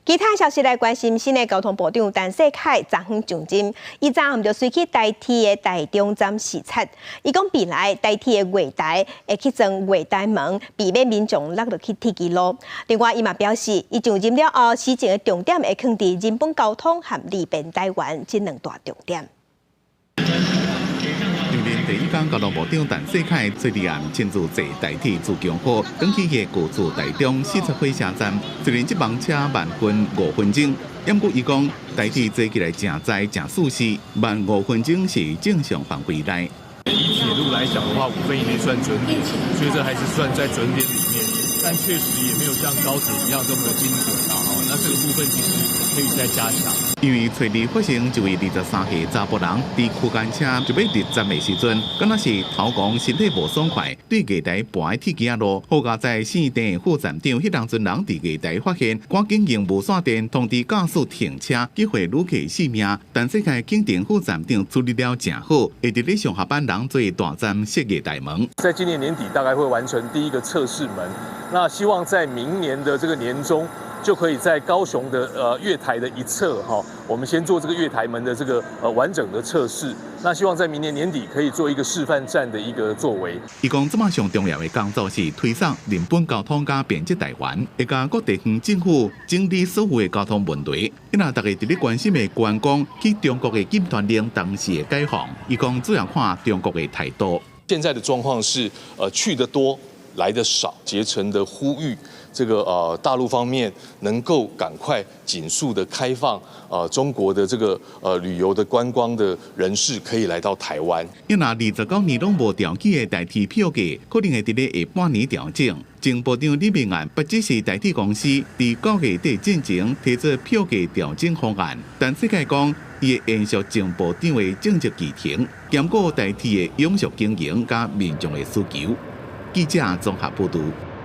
其他消息來關心，新的交通部長陳世凱昨昏上任，伊昨暗就隨去台鐵的台中站視察。伊講未來台鐵的月台會去裝月台門，避免民眾落落去鐵支路。另外，伊嘛表示，伊上任了後，施政的重點會囥佇人本交通和利便台灣這兩大重點。上任第一工，交通部長陳世凱昨日暗親自坐台鐵自強號，轉去伊的舊厝台中四十火車站。雖然這班車慢分5分鐘，毋過伊講台鐵坐起來誠在誠舒適，慢五分鐘是正常範圍內。以鐵路來講的話，5分以內算準點，所以這還是算在準點裡面，但確實也沒有像高鐵一樣這麼的精準啊。那這個部分其實可以再加強。因為昨日發生一位23歲查埔人佇區間車就欲入站的時陣，敢若是頭狂身體無爽快，對月台跋佇鐵枝仔路。好佳哉姓鄭的副站長彼當陣人佇月台發現，趕緊用無線電通知駕駛停車，救回旅客性命。陳世凱肯定副站長處理了誠好，會佇咧上下班人做大站設月台門。在今年年底大概會完成第一個測試門，那希望在明年的這個年中，就可以在高雄的月台的一側哈，我們先做這個月台門的這個完整的測試。那希望在明年年底可以做一個示範站的一個作為。伊講這馬上重要的工作是推動人本交通佮便捷台灣，會佮各地方政府整理所有的交通問題。若大家佇咧關心的觀光去中國的禁團令當時會解放，伊講主要看中國的態度。現在的狀況是，去的多，來的少，竭誠的呼籲這個大陸方面能夠趕快盡速的開放，中國的這個旅遊的觀光的人士可以來到台灣。伊若29年攏無調起的台鐵票價，可能會佇咧下半年調整。前部長李明翰不只是台鐵公司佇9月底進前提出票價調整方案，陳世凱講，伊會延續前部長的政策議程，兼顧台鐵的永續經營佮民眾的需求。記者綜合報導。